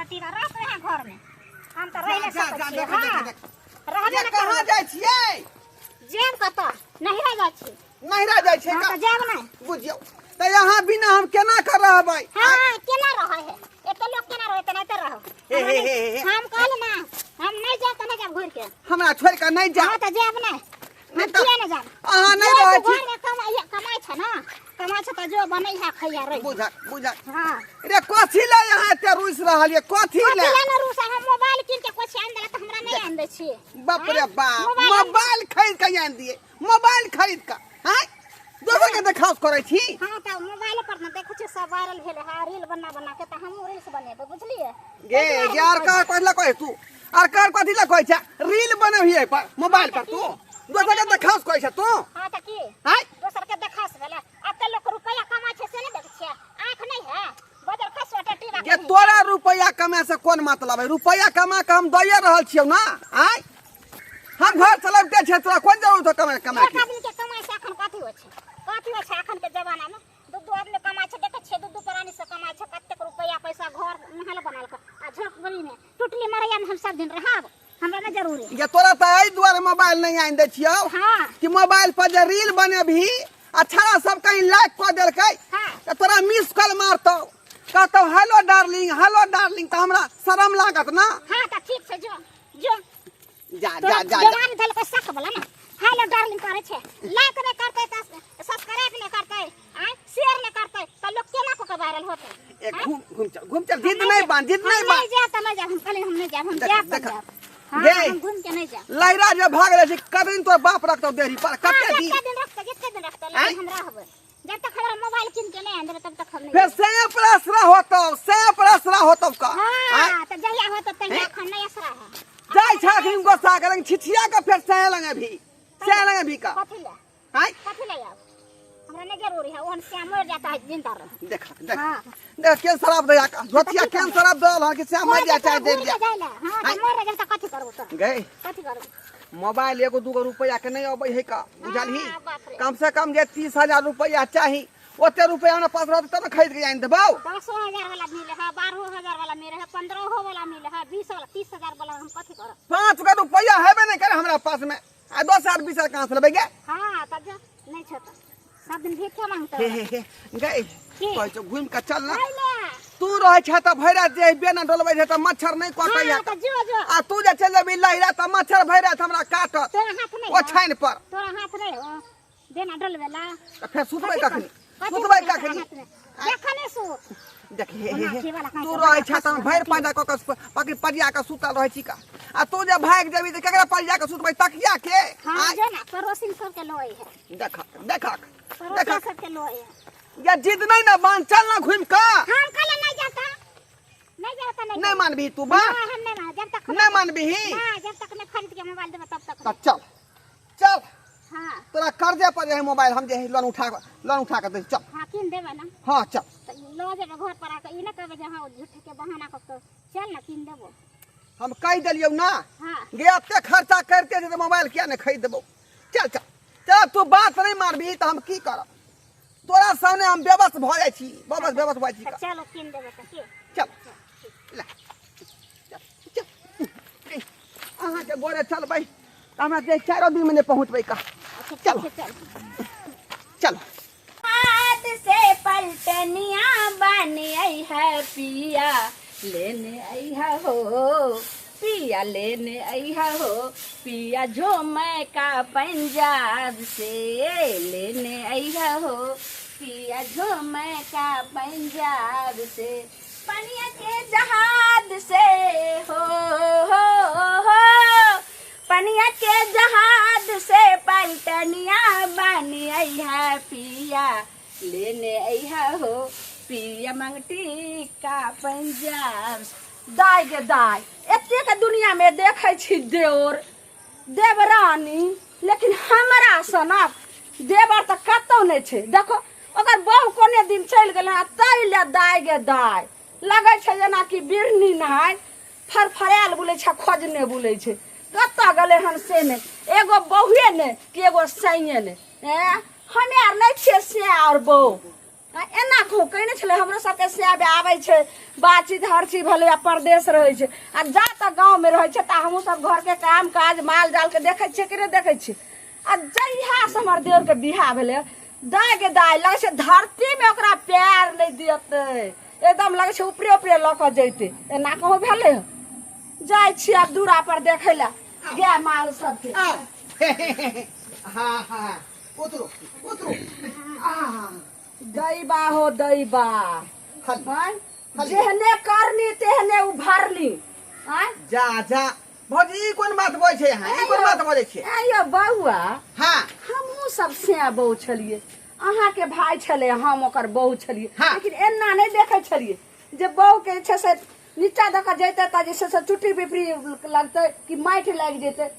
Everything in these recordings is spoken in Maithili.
टीवा रह तो यहाँ घर में हम तो रह जा, जा, सकै जा, छियै देखो, हाँ देखो, रहबे ये ने कहाँ करबै जाइ छियै जेब कतऽ नहिरा जाइ छी नहिरा जाइ छियै हाँ का तऽ जायब नहि बुझियौ तऽ यहाँ बिना हम केना कर रहबै हाँ केना रहै है एते लोग केना रहै तेनाहिते रहो हे, हे, हे, हे। हम कहल ना हम नहीं जायब तऽ नहीं जायब घुरि के हमरा छोड़ि कऽ नहि जाउ हाँ तऽ जायब नहि नहि हम तऽ किया नहि जायब अहाँ नहि जो रहै तू छी घरमे कमाइ कमाइ छ ना कमाइ छ तऽ जो बनै है खैया रही बुझक बुझक हाँ रे कथी ले यहाँ एते रुसि रहल ये कथी कथी ले ले ना रूसा हम मोबाइल कीन के कुछ आनि देला तऽ हमरा नहीं आनि दै छी बाप रे आँय? बाप मोबाइल हम- मोबाइल खरीद के आनि दिए मोबाइल खरीद के आँय दोसर के देखाउस करै छी हाँ तऽ मोबाइल पर ने देखै छियै सब वायरल भेलै है रील बना बना के तऽ हमहूँ रील्स बनेबै बुझलियै गे गे आर कर कथी ला कहै तू आर कर कथी ला कहै छै रील बनबही एहि पर मोबाइल पर तू दोसर के देखाउस करै छै तू हाँ तऽ की आँय दोसर के देखास भेलै एते लोक रुपैआ कमाइ छै से नहि देखै छियै आँखि नहि है बजर खा स्वेटर टीवा गे तोरा रुपैआ कमाए से कोन मतलब है रुपैआ कमा के हम दैए रहल छियौ ना आँय हम घर चलबिते छियै तोरा कोन जरूरत हौ कमाए कमाए एक के आदमी के कमाई से अखन कथी होइ छै कथी होइ छै अखन के जमाना में दू दू आदमी कमाइ छै देखै छियै दू दू प्राणी से कमाइ छै कतेक रुपैआ पैसा घर महल बनल आ झोपड़ी में टुटली मरैया में हम सब दिन रहब हमरा नहि जरूरी ये तोरा तऽ एहि दुआरे मोबाइल नहि आनि दै छियौ हाँ कि मोबाइल पर जे रील बनेबही आ छड़ा सब कहीं लाइक कऽ देलकै हाँ तऽ तोरा मिस कॉल मारतौ कहतौ हेलो डार्लिंग हेलो डार्लिंग तऽ हमरा शरम लागत ना हाँ तऽ ठीक छै जो जो जा तोरा जा जा जा जवान भेल के शक वाला ना हेलो डार्लिंग करे छै लाइक नहि करतै तऽ सब्सक्राइब नहि करतै आय शेयर नहि करतै तऽ लोग केना कऽ के वायरल होतै ए घूम घूम चल घूम चल जिद नहीं बांध जिद नहीं हम बांध नहीं जायब तऽ नहीं जायब हम कहली हम नहीं जायब हम देख, जायब तऽ देख। जायब हाँ गे। हम घूम के नहीं जायब लैरा जे भाग रहे छै कते दिन तोर बाप रखतौ देहरी पर हाँ, कते दिन जते दिन रखतै जते दिन रखतै आँय? लेकिन हम रहबै जब तक हमरा मोबाइल कीन के नहीं आन देबै तब तक हम नहीं फेर से पर असरा होतौ से पर असरा होतौ का आँय? हाँ तऽ जहिया होतै तहिया एखन नहीं असरा है जाइ छै अखन गोस्सा कर छिछिया के फेर से लंगे भी से लंगे भी का कथी ले आँय कथी ले आब हमरा नहीं जरूरी है ओहन श्याम मर जाता है जिंदा रह देख देख हाँ देख केन शराब दया का धोतिया केन शराब दल हन कि से मर जा चाहे दे घूर दिया के जाइले हाँ आँय? तऽ मर गेल तऽ कथी करबो तो गए कथी करबो मोबाइल एगो दूगो रुपया के नहीं अबै है का बुझलही हाँ, बाप रे। कम से कम जे 30,000 रुपया चाही ओते रुपया हमरा पास रहतै तब ने खरीद के आनि देबौ 10,000 वाला मिले है 12,000 वाला मिले है 15 वाला मिले है 20 वाला 30,000 वाला हम कथी करब 5 गो रुपया हेबे नहीं करे हमरा पास में आ 10,000 20,000 कहाँ से लेबै गे हाँ तब जा नहीं छो तो सब दिन भीखे मांगते हे हे हे गई की? कहै छौ घुमि कऽ चल ना ले तू रहै छै तऽ भरि राति जे बेना डोलबै छै तऽ मच्छर नहि कटैया हाँ तो जो जो आ तू जे चलि जेबही लहिरा तऽ मच्छर भरि राति हमरा काटत तोरा हाथ नहीं हो ओछाइन पर तोरा हाथ नहीं हो देना डोलबेला तऽ फेर सुतबै कखनी कथी सुतबै तोरा कखनी हाथ में? देखने सुत देख हे हे ओना हे अथी वाला तू कहाँ रहै से छै तऽ भरि पाँजा कऽ कऽ पकड़ि पजिया कऽ सुतल रहै छी का आ तू जे भागि जेबही तऽ केकरा पजिया कऽ सुतबै तकिया के हाँ आँय? जो ना पड़ोसिन सबके लोई है देख देखक पड़ोसिया देखक सबके लोई है या जिद नहीं ना बांध चल ना घूम कऽ हम कल नहीं जाता नहीं जाता नहीं नहीं मानबी तू बा ना हम नहीं मान जब तक नहीं मानबी ना जब तक नहीं खरीद के मोबाइल देबे तब तक तऽ चल चल हाँ तोरा कर्जे पर जे है मोबाइल हम जे है लोन उठा लोन उठा के दे चल हाँ कीन देबे ना हाँ चल तो लो जेबे घर पर आके ई ना कहबे जे हाँ झूठ के बहाना कऽ के चल ना कीन देबो हम कहि देलियौ ना हाँ गे एते खर्चा करते छै तऽ मोबाइल किया नहि खरीद देबौ चल चल चल तू बात नहि मारबही तऽ हम की करब तोरा सामने हम बेबस भऽ जाइ छी बेबस बेबस भऽ जाइ छी तऽ चलो कीन देबे तऽ की चल ले चल चल अहाँके गोरे चलबै तऽ हमरा जे चारो दिनमे नहि पहुँचबै का अच्छा चलो। ठीक छै चल चल हाथ से पलटनिया बन आई है पिया लेने आई है हो पिया लेने आई है हो पिया झोमे का पंजाब से लेने आई है हो पिया झोमे का पंजाब से पनिया के जहाज से हो हो हो पनिया के जहाज से पलटनिया बन आई है पिया लेने आई है हो पिया मंगटी का पंजाब दाय गे दाय एतेक दुनिया में देखै छी देवर देवरानी लेकिन हमरा सनक देवर तऽ कतौ नहि छै देखो ओकर बहु कोने दिन चलि गेलै आ ताहि लए दाय गे दाय लगै छै जेनाकि बिरनी नहाय फरफरायल बुलै छै खोजने बुलै छै कतऽ गेलै हन से नहि एगो बहुए नहि कि एगो सैये नहि एँ हमे आर नहि छियै से आओर बहु आ एना कहूँ कहने छलै हमरो सबके से आबे आबै छै बातचीत हर चीज भेलै आ परदेश रहै छै आ जा तक गाँवमे रहै छै तऽ हमहूँ सब घरके काम काज माल जालके देखै छियै कि नहि देखै छियै आ जहिया से हमर देवरके बियाह भेलै दाय के दाय लगै छै धरतीमे ओकरा पैर नहि देतै एकदम लगै छै ऊपरे ऊपरे लऽ कऽ जैतै एना कहूँ भेलै हँ जाइ छियै आब दूरा पर देखै लए गाय माल सबके हाँ हाँ उतरो उतरो आ दैबा हो दैबा हल आँय? जेहने करनी तेहने उभरनी आँय? जा जा भौजी ई कोन बात बजै छै अहाँ ई कोन बात बजै छियै ऐं यौ बौआ हाँ हमहूँ सब सएह बहू छलियै अहाँके भाय छलै हम ओकर बहू छलियै हाँ। लेकिन एना नहि देखै छलियै जे बहूके जे छै से नीचा दऽ कऽ जैतै तऽ जे छै से चुट्टी पिपरी लगतै कि माटि लागि जेतै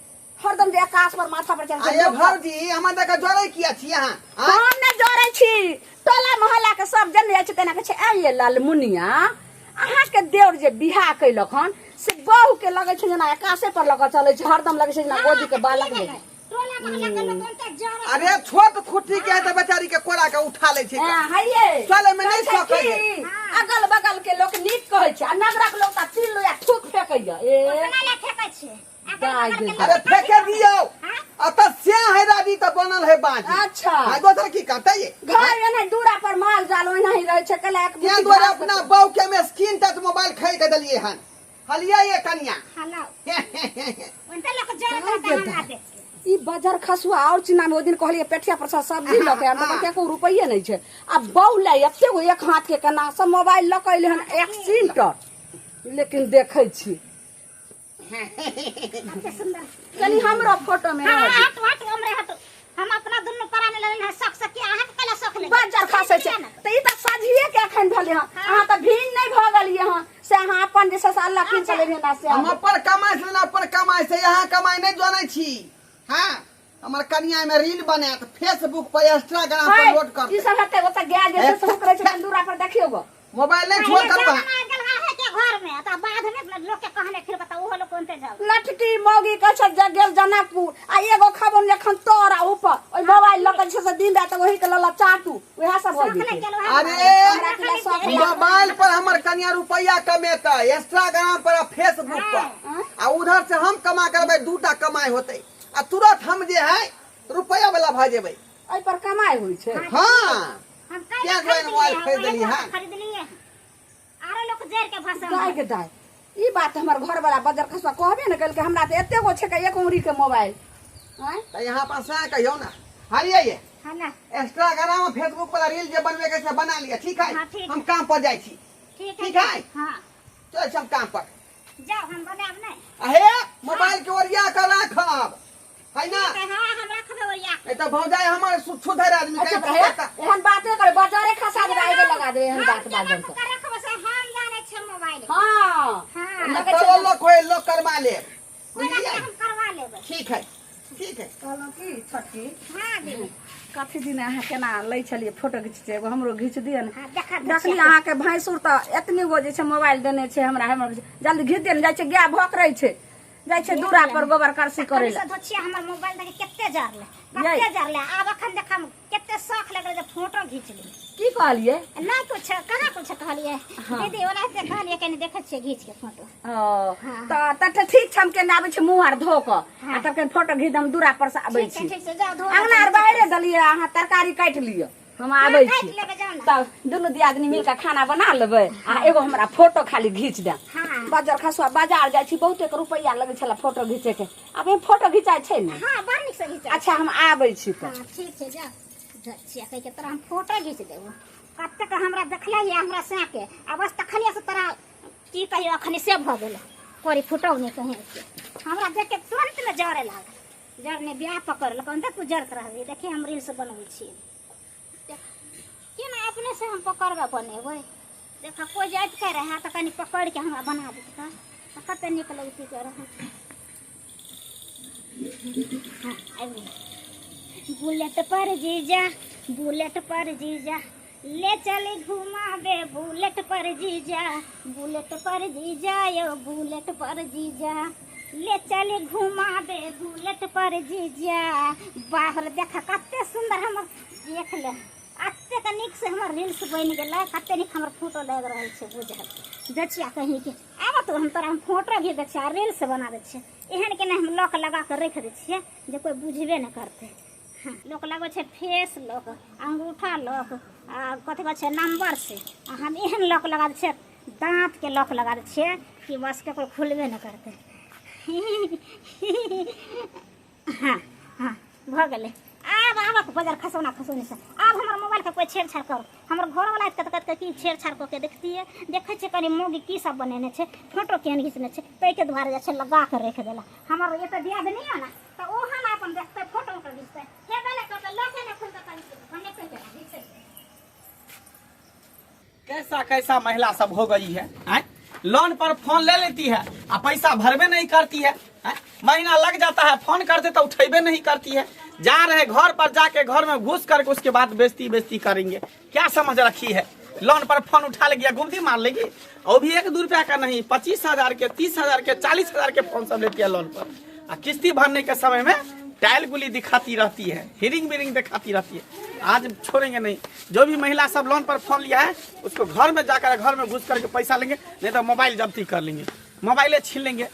हरदम जे आकाश पर माथा पर चढ़ अरे भौजी हमरा देखा जरै किया छी अहाँ आँय? हम नहि जरै छी टोला मोहल्ला के सब जन जाइ छै तेना कहै छै ऐ ये लालमुनिया अहाँके देवर जे बियाह कैलक हन से बहू के लगै छै जेना आकाशे पर लऽ कऽ चलै छै हरदम लगै छै जेना गोदी के बालक भेल टोला मोहल्ला के लोग कोन तक जरै अरे छोट खुट्टी के है तऽ बेचारी के कोरा के उठा लै छै ऐं, हइये चलै में नहि कहै छै सकै की, अगल बगल के लोक नीक कहै छै आ नगरक लोक तऽ तीन लोया थूक फेकैया ए ओतना ले फेकै छै दाइ गे। अरे फेके दियौ अतऽ से है राजी तऽ बनल है बाजी अच्छा। हाँ, दोसर की करतै ये घर एना दूरा पर माल जाल ओहिना ही रहै छै कला एक तें बुच्ची दुआरे घास अपना बहू के हम स्क्रीन टच मोबाइल खरीद के देलियै हन हलियै ये कनिया हलाउ ओनते लोक जरै रहतै हमरा देख के ई बजर खसुआ और चिन्ना में ओहि दिन कहलिए पेठिया पर से सब्जी लऽ के आन तऽ कहलकै एको रुपैये नहि छै आ बहू ले एते गो एक हाथ के केना सब मोबाइल लऽ के अयलै हन एक्सीडेंट लेकिन देखै छी कते सुंदर कनी हमरो फोटो में हाँ, रहऽ हट हट हमरे हट हम अपना दुनू पराने लगल है शौक से कि अहाँ के कला शौक दियौ। ले बज्जर खसै छै तऽ ई तऽ सझिए के एखन भेलै हँ अहाँ तऽ भीन नहि भऽ गेलियै हँ से अहाँ अपन जे छै से अल्लाह कीन चलेलियै हँ से हम अपन कमाइ से ना अपन कमाइ से यहाँ कमाइ नहि जानै छी हाँ हमर कनिया में रील बनायत फेसबुक पर इंस्टाग्राम पर लोड ई करतै सब हेतै ओतऽ गाय जे छै से हुकरै छै दूरा पर देखियौ गो मोबाइल नहीं छोड़ कर बा घर में तो बाद में लोग के कहने फिर बताओ ओहो लोग कोनते जाओ लटकी मौगी कहै छै जे गेल जनकपुर आ एगो खबर एखन तर आ ऊपर ओहि मोबाइल लऽ कऽ जे छै से दिन राति ओही के लऽ चाटू उएह सब हो जेतै अरे हमरा किला शौक है। मोबाइल पर हमर कनिया रुपया कमेतै इंस्टाग्राम पर आ फेसबुक पर आ उधर से हम कमा करबै दूटा कमाई होतै आ तुरंत हम जे है रुपया वाला भऽ जेबै एहि पर कमाइ होइ छै हाँ हम क्या गोइन मोबाइल खरीद लेली हँ? खरीदलिए आरो लोग जड़ के भसम दाय के दाय ई बात हमर घर वाला बजर खसुआ कहबे ने केलकै हमरा तऽ एते गो छै के एक उंगरी के मोबाइल आँय तऽ यहाँ पर से कहियौ ना हरिये ये हाँ ना इंस्टाग्राम और फेसबुक पर रील जे बनबे के से बना लिअ ठीक है हाँ, ठीक हम काम पर जाइ छी ठीक है ठीक है? हाँ चल छी हम काम पर जाओ हम बनाब नहीं अहे मोबाइल के ओरिया के राखब है ना ठीक है हाँ हम रखबे ओरिया नहीं तो भौजाई हमारे सुधर आदमी अच्छा के हे, एहन बाते करे बाजारे खसा देबै आगे लगा देबै एहन बात बाजब तऽ रखबे से हम जाने छे मोबाइल हाँ हाँ लगै छै चलो लोग होए लोग करवा ले कोई बुझलियै हम करवा लेबै ठीक है ठीक है कहलहुँ की छोटकी हाँ दीदी कथी दिन अहाँ केना लै छलियै फोटो घीच छै एगो हमरो घीच दिअ ने हाँ देखा देखली अहाँके भैंसुर तऽ एतनी गो जे छै मोबाइल देने छै हमरा हमर जल्दी घीच दिअ ने जाइ छै गाय भोकरै छै जाइ छै दूरा पर गोबर करसी करै कभी लए से धोछिया हमर मोबाइल देखे कते जरले यै। कते जरले आब अखन देखम कते शौख लगले जे फोटो घीच ली की कहलियै नहीं कुछ कहाँ कुछ कहलिए दीदी ओनाहिते कहलिए कनी देखै छियै घीच के फोटो ओ हाँ। तऽ तऽ ठीक छै हम केने आबै छी मुँह आर धो कऽ आ तब कनि फोटो घीच हम दूरा पर से आबै ठीक छै छी ठीक छै जाउ धो अङ्गना आर बाहरे देलियै अहाँ तरकारी काटि लिअ हम आबै काटि छी लेबै जाउ ने तब दुनू दियादनी मिल कऽ खाना बना लेबै आ एगो हमरा फोटो खाली घीच दे हाँ। बाजार खसुआ बाजार जाइ छी बहुते रुपैआ लगै छलै फोटो घीचैके आब एहिमे फोटो घिचाइ छै ने हाँ बड़ नीक से घिचा अच्छा हम आबै छी तऽ हाँ ठीक छै जाउ छियै कहै के तोरा हम फोटो घीच देबो कतेक हमरा देखले हियै हमरा साँके आ बस तखनिए से तोरा की कहियो अखनी से भऽ गेल कोरी फुटौ नहि कहीं हमरा देख के तुरंत में जरे लागल जरने ब्याह पकड़लक अंदर तू जरत रहबी देखी हम रील्स बनबै छियै केना अपने से हम पकड़बै बनेबै देख कोइ जाइत के रहए तऽ कनि पकड़ि के हमरा बना देतै तऽ कते नीक लगतै के रहए हाँ आबि गेल। बुलेट पर जीजा बुलेट पर जीजा ले चले घुमाबे बुलेट पर जीजा बुलेट पर जीजा यो बुलेट पर जीजा ले चले घुमाबे बुलेट पर जीजा बाहर देख कते सुंदर हमर देख ले अते कतेक नीक से हमर रील्स बनि गेलै, कते नीक हमर फोटो लागि रहल छै। बुझल देखिया कहीं के आब तो हम तोरा हम फोटो घीच दै छियै आ रील्स बना दै छियै। एहन के नहि हम लॉक लगा के राखि दै छियै जे कोइ बुझबे नहि करतै। हाँ, लोक लगबै छै फेस लॉक, अंगूठा लॉक आ कथी कहै छै नंबर से, आ हम एहन लॉक लगा दै छियै, दाँत के लॉक लगा दै छियै कि बस ककरो खुलबे नहि करतै। हाँ हाँ भऽ गेलै। आब आबक बजार खसौना खसौनी से आब हमर मोबाइल के कोई छेड़छाड़ करू, हमर घरवाला आबि कऽ कहतै कि छेड़छाड़ कऽ के देखतियै, देखै छियै कनि मौगी की सब बनेने छै, फोटो केहन घिचने छै, ताहिके दुआरे जे छै लगा कऽ राखि देलक। हमर एतऽ दियादनी यऽ ने तऽ ओहो ने अपन देखतै, फोटो उटो घिचतै, हेबे नहि करतै, लॉके नहि खुलतै तऽ बनेतै केना, घिचतै। कैसा कैसा महिला सब हो गई है, आय? लोन पर फोन ले लेती है आ पैसा भरबे नहीं करती है, आय? महीना लग जाता है, फोन करते तो उठेबे नहीं करती है। जा रहे घर पर जाके घर में घुस करके उसके बाद बेइज्जती बेइज्जती करेंगे। क्या समझ रखी है, लोन पर फोन उठा लेगी या गुमती मार लेगी, और भी 1-2 रुपया का नहीं, 25,000 के, 30,000 के, 40,000 के फोन सब लेती है लोन पर। आ किस्ती भरने के समय में टाइल गुली दिखाती रहती है, हिरिंग बिरिंग दिखाती रहती है। आज छोड़ेंगे नहीं, जो भी महिला सब लोन पर फोन लिया है उसको घर में जाकर घर में घुस करके पैसा लेंगे, नहीं तो मोबाइल जब्ती कर लेंगे, मोबाइले छीन लेंगे।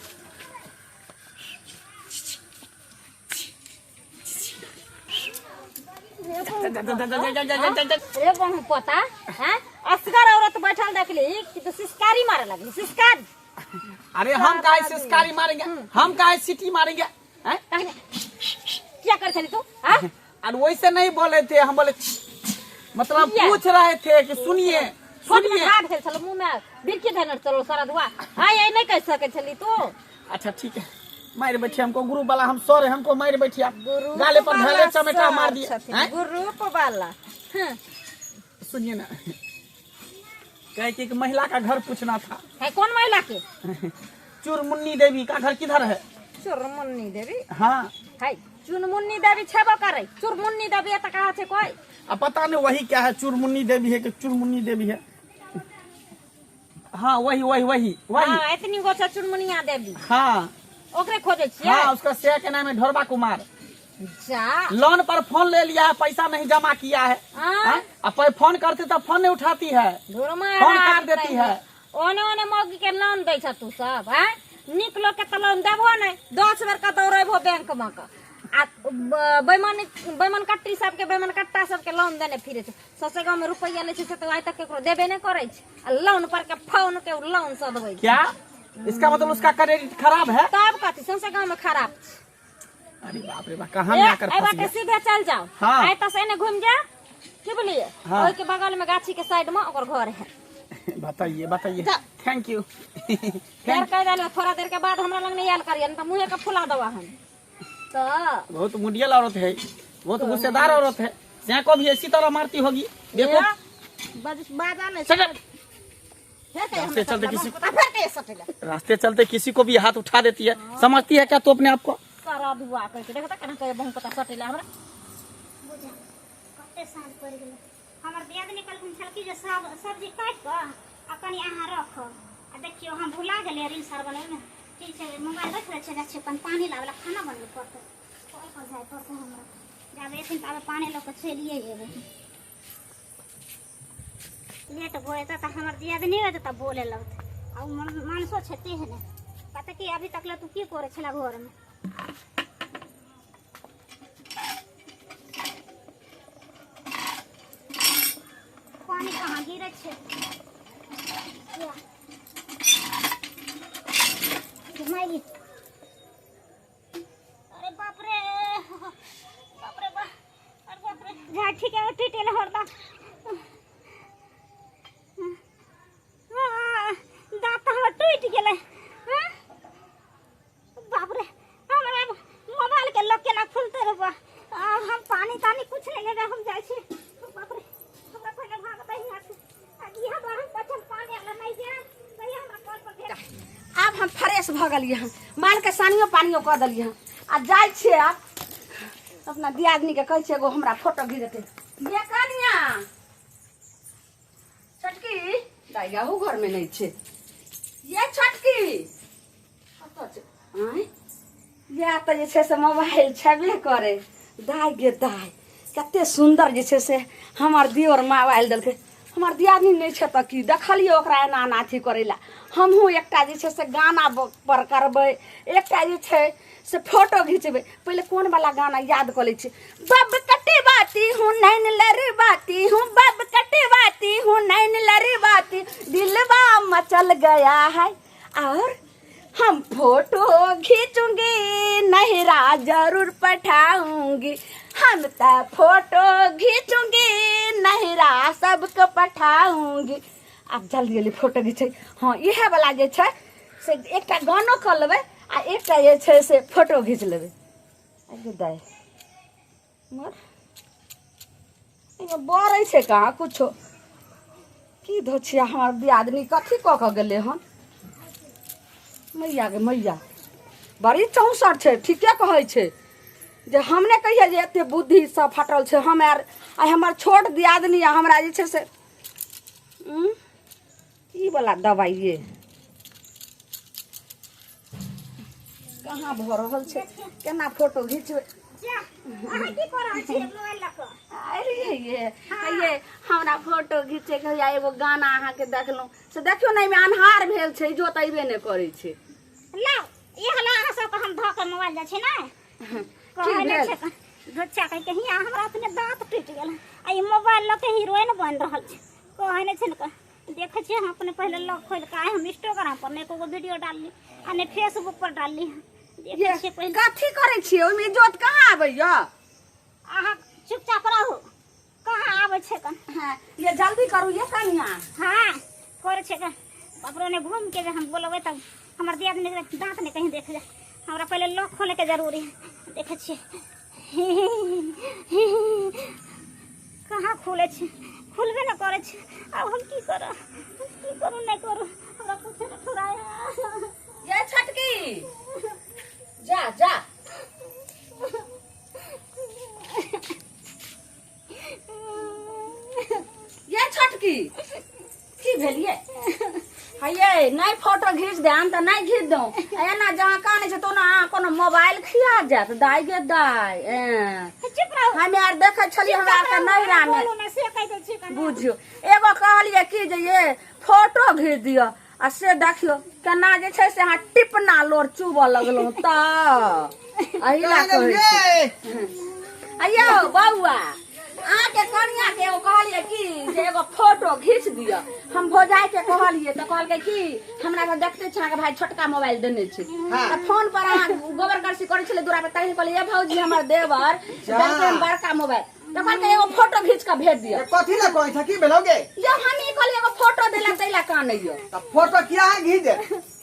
रे बहु पोता, हैं असगर औरत बैठल देखली कि तो सिसकारी मारे लगली, सिसकारी। अरे हम काहे सिसकारी मारेंगे, हम काहे सीटी मारेंगे, हैं? कहने क्या कर छली तू, हाँ? और वैसे नहीं बोले थे हम, बोले मतलब किया? पूछ रहे थे कि सुनिए छोट में सुनिए। घाट भेल छलो, मुंह में बिरकी धरने चलो सारा धुआ, हाँ ये नहीं कह सके छली तू। अच्छा ठीक है, मार बैठिए हमको, गुरु वाला हम सर है, हमको मार बैठिए आप। गुरु गाले पर वाला धैले चमेटा सर मार दिए, छथिन, हैं? ग्रुप वाला। हाँ। सुनिए ना, कहे कि एक महिला का घर पूछना था। है कौन महिला के? चुरमुन्नी देवी का घर किधर है? चुरमुन्नी देवी? हाँ। है चुनमुन्नी देवी छेबो करे, चुरमुन्नी देवी एतऽ कहाँ छै कोई? अब पता नहीं वही क्या है, चुरमुन्नी देवी है कि चुरमुन्नी देवी है। हाँ वही वही वही वही। हाँ, एतनी गो छै चुनमुनिया देवी। हाँ। ओकरे खोजै छियै? हाँ, उसका शेयर के नाम है ढोरबा कुमार। जा। लोन पर फोन ले लिया है, पैसा नहीं जमा किया है। हाँ? हाँ? अब फोन करते तो फोन नहीं उठाती है, ढोरमा फोन काट देती है। ओने ओने मौगी के लोन दै छ तू सब, हैं? नीक लोग के तो लोन देबो नहीं, 10 बेर के दौड़ेबो बैंक में के। आ बेईमानी, बेईमान कट्टी सबके, बेईमान कट्टा सबके लोन देने फिरे छै। सौंसे गाँव में रुपैया लै छै से तो आइ तक केकरो देबे नहीं करै छै। आ लोन पर के फोन के लोन सधबै छै। क्या? इसका मतलब उसका क्रेडिट खराब है? तब कथी, सौंसे गाँव में खराब छै। अरे बाप रे बाप, कहाँ में आकर ए, फंस बाटे गया? सीधे चल जाओ। हाँ। आइ तऽ से एने घुमि जा, की बोलिए? हाँ। ओहि के बगल में गाछी के साइड में ओकर घर है। बताइए बताइए। जा। Thank you. फेर कह देलहुँ, थोड़ा देर के बाद हमरा लग नहीं आयल करिए, नहीं तो मुँहे के फुला देबा हम। तो बहुत मुडियल औरत है, बहुत गुस्सेदार औरत है, यहाँ को भी इसी तरह मारती होगी। देखो। बाजा नहीं। चल। फेर कहिए रास्ते हमरा चलते सटला, किसी पता फेर कहिए सटला। रास्ते चलते किसी को भी हाथ उठा देती है, समझती है क्या तू अपने आप को? सारा धुआ करके देखता केना कहिए बहु पता सटला हमरा। बुझा कते साँझ पड़ि गेलै। हमर दियादनी कहलखिन छलखिन जे सब सब्जी काटि कऽ आ कनि अहाँ रखब, आ देखियौ हम भुला गेलियै रील्स आर बनबैमे। ठीक छै, मोबाइल राखि दै छियै, जाइ छियै अपन पानि लाबऽ लए, खाना बनबै पड़तै, कल पर जाय पड़तै हमरा। जाबे एथिन ताबे पानि लऽ कऽ चलिए जेबै। लेट भऽ जेतै तऽ हमर दियादनी एतै तऽ बोले लगतै। आ ओ मानसो छै तेहने, कहतै कि अभी तक ले तू की करै छला घरमे। पानि कहाँ गिरै छै? माय, अरे बाप रे बाप रे बाप, अरे बाप रे, झाठी के उठी टेल हरदा। दांत हमर टूटि गेलै। हाँ? बाप रे, हमरा मोबाइल के लॉक केना खुलते रे बा। आब हम पानी तानी कुछ नहीं लेबै, हम जाइ छी। बाप रे, हमरा पहिले भागतै यहाँ से। आ इएह दुआरे हम कहै छी, हम पानी आर नहि जायब, कहिया हमरा कल पर भेट। आब हम फ्रेश भऽ गेलियै हन, मालके सानियो पानियो कऽ देलियै हन, आ जाइ छियै आब अपना दियादनीके कहै छियै एगो हमरा फोटो घिच देतै। ये कनिया छोटकी दाइ अहू घरमे नहि छै। ये छोटकी कतऽ छै? आँय, इएह तऽ जे छै से मोबाइल छेबे करै। दाइ गे दाइ, कते सुन्दर जे छै से हमर दियोर मोबाइल देलकै। हमर दियादनी नहि छै तऽ की देखलियै ओकरा एना एना अथी करै लए। हमहूँ एकटा जे छै से गाना पर करबै, एकटा जे छै से फोटो घिचबै। पहिले कोन वाला गाना याद कऽ लै छी। बब कटवाती हूँ नैन लड़वाती हूँ, बब कटवाती हूँ नैन लड़वाती, दिलवा मचल गया है, और हम फोटो खींचूंगी नहिरा जरूर पठाऊंगी, हम त फोटो खींचूंगी नहिरा सबके पठाऊंगी। आब जल्दी जल्दी फोटो घिचै। हँ, इएह वाला जे छै से एकटा गानो कऽ लेबै आ एकटा जे छै से फोटो घीच लेबै। अरे दाइ मर, एहिमे बरै छै कहाँ कुछो? की धोछिया हमर दियादनी कथी कऽ कऽ गेलै हन? मैया गे मैया, बड़ी चौंसठ छै। ठीके कहै छै जे हम नहि कहियै जे एते बुद्धि सब फटल छै। हम आर आइ हमर छोट दियादनी आ हमरा जे छै से ई वाला दबाइए कहाँ भऽ रहल छै? केना फोटो घिचबै? जा, अहाँ की कऽ रहल छियै मोबाइल लऽ कऽ? अरे ये हमरा फोटो घिचैके होइया। एगो गाना अहाँके देखलहुँ से देखियौ ने, एहिमे अन्हार भेल छै, इजोत अयबे नहि करै छै। लाउ, इएह ला अहाँ सबके हम धऽ के मोबाइल जाइ छी ने। की कहै नहि भेल? छै बच्चा कहि के हियाँ हमरा अपने दाँत टूटि गेल आ ई मोबाइल लऽ के हीरोइन बनि रहल छै। कहै नहि छै ने, देखै छियै हम अपने पहिले लॉक खोलि कऽ आइ हम इंस्टाग्राम पर नहि एको वीडियो डालली आ नहि फेसबुक पर डालली। देखै छियै पहिले। कथी करै छियै? ओहिमे इजोत कहाँ आबैया? अहाँ चुपचाप रहू, कहाँ आबै छै कन। हाँ, ये जल्दी करू ये कनिया। हाँ, करै छै कन। बापरो ने घूम के जे हम बोलबै तब हमर दियादनी के दाँत नहि कहीं देख जाए। हमरा पहिले लॉक खोले के जरूरी है। देखै छियै कहाँ खुले छै, खुलबे नहि करै छै। आब हम की करब, की करू नहि करू, हमरा कुछो नहि फुराय। ये छोटकी, जा जा। ये छोटकी, की भेल ये? हये नहि फोटो घीच दे हम तऽ नहि घीच दौ। एना जहाँ कानै छै तो ना कोनो मोबाइल खिया जायत। दाइ गे दाइ, एँ। चुप रहू। हमे आर देखै छलियै हमरा आरके नैहरा मे। बोलू ने, से कहि दै छी कने। बुझियौ, एगो कहलियै की जे ये फोटो घीच दिअ आ से देखियौ केना जे छै से अहाँ टिपना लोर चुबऽ लगलहुँ तऽ एहि लए कहै छी। अयौ बौआ, अहाँके कनिया के एगो कहलियै कि जे एगो फोटो घीच दिअ। हम भौजाई के कहलियै तऽ कहलकै कि हमरा तऽ देखते छी अहाँके भाई छोटका मोबाइल देने छै। तऽ फोन पर अहाँ गोबर करसी करै छलै दूरा पर, तखन कहलियै ये भौजी हमर देवर देलकै हन बड़का मोबाइल, तऽ कहलकै एगो फोटो घीच कऽ भेज दिअ। ए, कथी ला कहै छ? की भेलौ गे? यौ, हम ई कहलियै एगो फोटो देला तै ला कानै यौ। त फोटो किया घीच दे,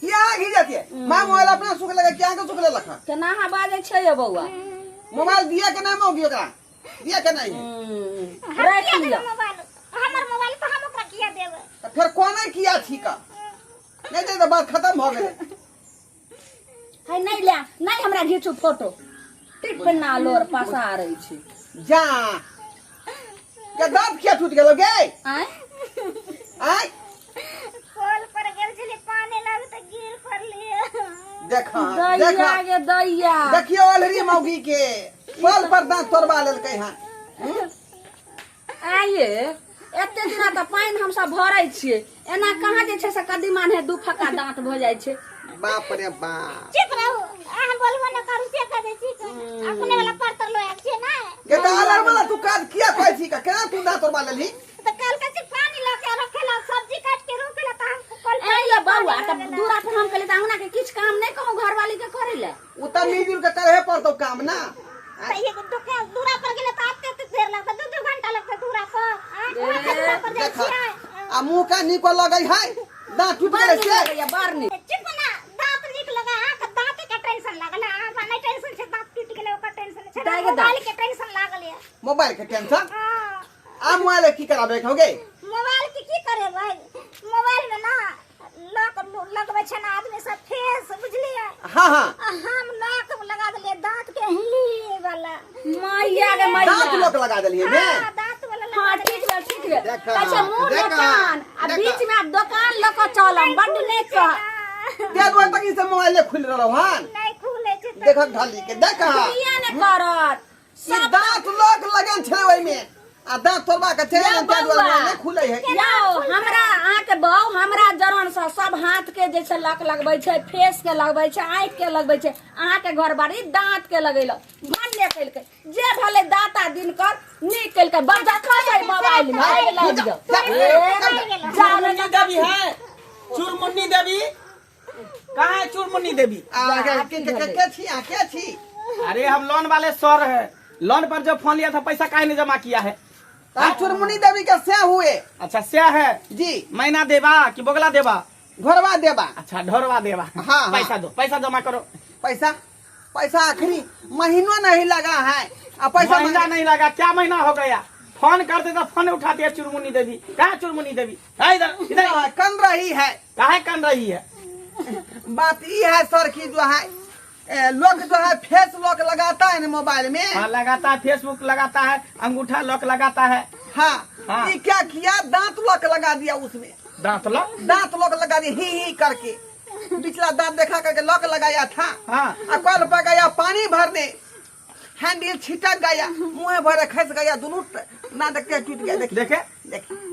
किया घीच देतिए? मां मोबाइल अपना सुख लगे, किया के सुख लेलक हन? केना अहाँ बाजै छियै यौ बौआ? मोबाइल दिया के नहीं मौगी, ओकरा दिया के नहीं। हम राखि किया लिअ। देबै मोबाइल? हमर मोबाइल तऽ हम ओकरा किया देबै? त फेर कोने किया ठीक नहीं दे त बात खत्म भ गेलै। है नहीं ले, नहीं हमरा घीचू फोटो, टिपना लोर पसारै छी। जा के दांत किया टूट गेलो गे? आँय? आय? कल पर गेल छलियै पानी लाबे तऽ गिर पड़लियै। देखा दैया देखा गे दैया, देखियो अलहरी मौगी के पल पर दांत तोड़वा लेलकै हन। आइए एते दिना तऽ पानि हमसब भरै छियै, एना कहाँ जे छै से कदीमा ने दू फक्का दाँत भऽ जाइ छै। बाप रे बाप। चुप रहू, अहाँ बोलबो न करू, से कह दै छी अपने वाला परतर लो आयल छियै ने। के तऽ अलहर वाला तू काज किया कहै छी? केना तू दांत तोड़वा लेलही? तऽ कल के पानी लऽ के रखेला, सब्जी काट के रोकेला तऽ हम कल ए ये बौआ, तऽ दूरा पर हम कहलियै तऽ अहुना के किछु काम नहि कहूँ घरवाली के करै लए? उ तऽ मिलजुल के करहे पड़तौ काम ना। तऽ एक दुकान दूरा पर गेलै तऽ आते एते देर लगतै, दू दू घंटा लगतै दूरा पर। आँय, कहाँ के दूरा पर जाइ देखा छियै? आ मुंह का नीको लगै है, दांत टूट बड़ गेलै नीक से। लगैया, बड़ नीक। चुप ना, दांत नीक लगा अहाँके? दांत के टेंशन लागल है अहाँके? नहि टेंशन छै दांत टूटि गेलै ओकर टेंशन छै? दाइ गे दाइ। मोबाइल के टेंशन लागल ये। मोबाइल के टेंशन? हाँ। आ मोबाइल के की कराबे होगे? मोबाइल के की करेबै? मोबाइल में ना लॉक लगबै छै ने आदमी सब फेस, बुझलियै? हाँ हाँ। आ हम लॉक लगा देलियै दांत के हिली वाला। मैया गे मैया। दांत लॉक लगा देलियै ने? हाँ, दांत वाला लगा हाँ, देलियै। ठीक भेल, ठीक भेल। देखा, कहै छै मुँह देखा, दोकान आ देखा। बीच में आब दोकान लऽ कऽ चलम, बड्ड नीक कह। ते दुआरे तक ई सब मोबाइले खुलि रहल हन। नहि खुले छै तऽ देखक ढाली के देखा। किया ने करत? ई दांत लॉक लगन छलै ओहिमे। आ दांत तोड़बा के चलि यौ गेल ताहि दुआरे बौआ। मोबाइल नहि खुलै है। यौ हमरा अहाँके बहू हमरा जरन से सब हाथ के जे छै लक लगबै छै, फेस के लगबै छै, आँखि के लगबै छै, अहाँके घर बारी दांत के लगेलक, भन्ने केलकै जे भले दाता दिनकर नीक केलकै, बच्चा खसै मोबाइल में आगि लागि जाओ। जा चुरमुन्नी देवी है, चुरमुन्नी देवी कहाँ है? चुरमुन्नी देवी आ के के के के छी आ के छी? अरे हम लोन वाले सर है, लोन पर जो फोन लिया था पैसा काहे नहीं जमा किया है? आ चुरमुनी देवी के से हुए। अच्छा से है। जी। महीना देबा कि बोगला देबा? घरवा देबा। अच्छा ढोरवा देबा। हाँ, हाँ। पैसा दो, पैसा जमा करो। पैसा पैसा आखिरी महीनो नहीं लगा है आ पैसा महीना नहीं लगा, क्या महीना हो गया? फोन करते तो फोन उठाती है चुरमुन्नी देवी। कहाँ चुरमुन्नी देवी है? इधर इधर। हाँ, कन रही है। काहे कन रही है? बात ये है सर की जो है लोग जो है फेस लॉक लगाता है ना मोबाइल में। हाँ लगाता है, फेसबुक लगाता है, अंगूठा लॉक लगाता है। हाँ, हाँ। ये क्या किया, दांत लॉक लगा दिया उसमें। दांत लॉक? दांत लॉक लगा दिया ही ही करके, पिछला दांत देखा करके लॉक लगाया था। हाँ। आ कल पर गया पानी भरने, हैंडल छिटक गया, मुँह भरे खस गया, दोनों ना देखते टूट गया। देखिए देखे देखिए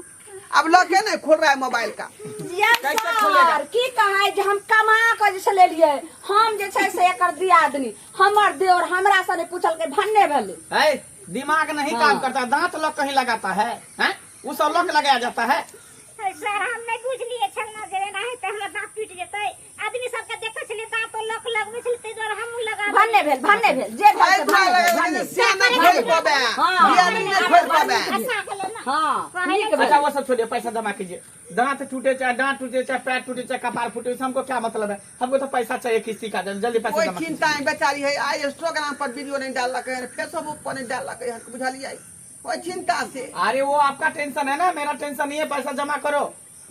अब लॉक है नहीं खोल रहा है मोबाइल का। यस कैसे खुलेगा? सर, की कहै जे हम कमा के जे छै लेलियै, हम जे छै से एकर दियादनी, हमर देवर हमरा से नहि पूछलकै, भन्ने भेलै। है दिमाग नहीं हाँ। काम करता, दांत लॉक कहीं लगाता है, हैं? वो सब लॉक लगाया जाता है। सर हम नहि बुझलियै छलना जे एना हेतै, हमर दाँत टूटि जेतै। आदमी सबके देखै छलियै दाँत लॉक लगबै छलै, ताहि दुआरे हमहूँ लगा भन्ने भेल, भन्ने भेल जे भेल आइ से दुआरे भन्ने भेल, लगा भन्ने के भेल। से नहीं खोल पाबे, हाँ। दियादनी नहीं खोल पाबे। आशा गेलै ने। हाँ नीक भेल। अच्छा वो सब छोड़िए, पैसा जमा कीजिए। दांत टूटे चाहे दांत टूटे चाहे पैर टूटे चाहे कपार फूटे, उससे हमको क्या मतलब है? हमको तो पैसा चाहिए किस्ती का, जल्दी पैसा कोई जमा कीजिए। चिंता है बेचारी है, आई इंस्टाग्राम पर वीडियो नहीं डाल है, फेसबुक पर नहीं डाल है, बुझलिए कोई चिंता से। अरे वो आपका टेंशन है ना, मेरा टेंशन नहीं है, पैसा जमा करो।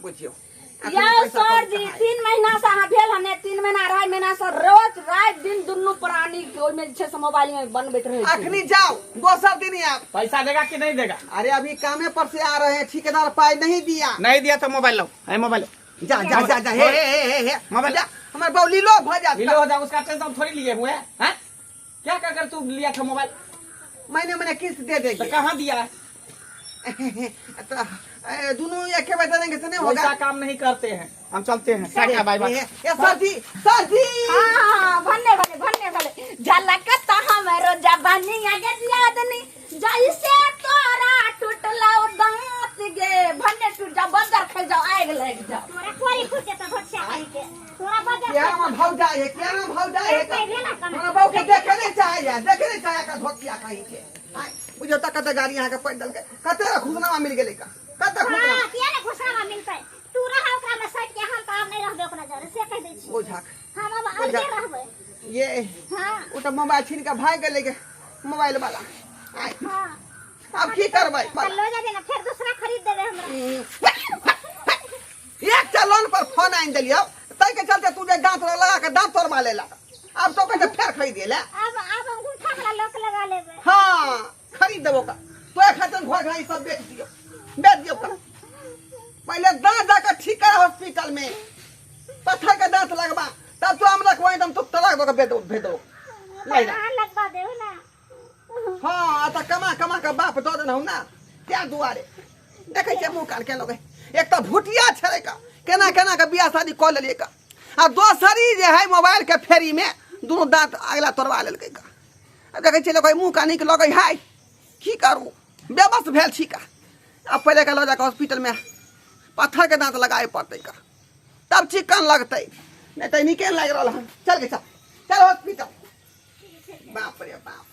बुझियो यौ सर जी 3 महीना से अहाँ भेल हने, 3 महीना 2.5 महीना से रोज राति दिन दुनू प्राणी के ओहिमे जे छै से मोबाइल में बनबैत रहै छै। अखनी जाओ दोसर दिन आप। पैसा देगा कि नहीं देगा? अरे अभी कामे पर से आ रहे हैं, ठेकेदार पाई नहीं दिया। नहीं दिया तो मोबाइल लो, है मोबाइल लो। जा जा जा जा, हे हे हे हे हे मोबाइल। जा, हमारे बाबू लीलो भ जात। लीलो हो जा, उसका टेंशन थोड़ी लिए हुए हैं, हैं? क्या क्या कर तू लिया था मोबाइल? महीने महीने किस्त दे देंगे। तो कहाँ दिया है? तो दोनों एक बार दे देंगे तो नहीं होगा। वैसा काम नहीं करते हैं हम, चलते हैं। टाटा बाय बाय। ए, सर जी, सर जी। हाँ, भन्ने भले, भन्ने भले। झलक त हमरो जवानी आगे दियादनी, जैसे तोरा टूटलौ दांत गे, भन्ने टूट जाओ, बंदर खा जाओ, आग लग जाओ। तोरा कोरी फूट जेतौ घोटिया कहीं के, तोरा बजर क्या हम भाव जाए है, क्या हम भाव जाए है? हमरा बाबू के देखे नहीं चाहे है, देखे नहीं चाहे का धोतिया कहीं के। आय, बुझो त कते गाड़ी यहाँ के पड़ दलकै, कते खुशनामा मिल गेलै का, कते खुशनामा। हाँ, किया ने खुशनामा मिलतै? तू रह ओकरा में सटि के, हम त आब नहि रहबै ओकरा जरे, से कहि दै छी। बुझक। हम आब अलगे रहबै। ये हाँ। ओ त मोबाइल छीन के भागि गेलै के मोबाइल वाला। आय। हाँ। आब की करबै? त लऽ जेबै ने, फेर दूसरा खरीद देबै हमरा। एकटा लोन पर फोन आनि देलियौ, ताहि के चलते तू जे दांत लगा के दांत तोड़वा लेलक, आब तो कहै छै फेर खरीदे ले। आब अंगूठा वाला लॉक लगा लेबै। हाँ खरीद देबो का, तो खातिर घर घर सब बेच दियौ, बेच दियौ का। पहले दांत जाकर ठीक कर हॉस्पिटल में, पत्थर के दांत लगवा, तब तो हम रखवा एकदम तो तलाक दो के भेज दो, भेज दो। ले जा। अहाँ लगवा देबो ना। हाँ तो कमा कमा के बाप दऽ देलहुँ ना, त्या दुआरे देखै छियै मुँह कान के लगै। एक तऽ भुटिया छलै का, केना केना के बियाह शादी कऽ लेलियै का, आ दोसरी जे है मोबाइल के फेरी में दुनू दाँत अगला तोड़वा लेलकै का। आ देखै छियै लोक मुँह कान नीक लगै है, की करू बेबस भेल छी का। आब पहिले के लऽ जाकऽ हॉस्पिटल में पत्थर के दाँत लगाए पड़तै का, तब चिकन लगतै, नहीं तऽ नीके लागि रहल हन। चल गे चल, चल हॉस्पिटल। बाप रे बाप।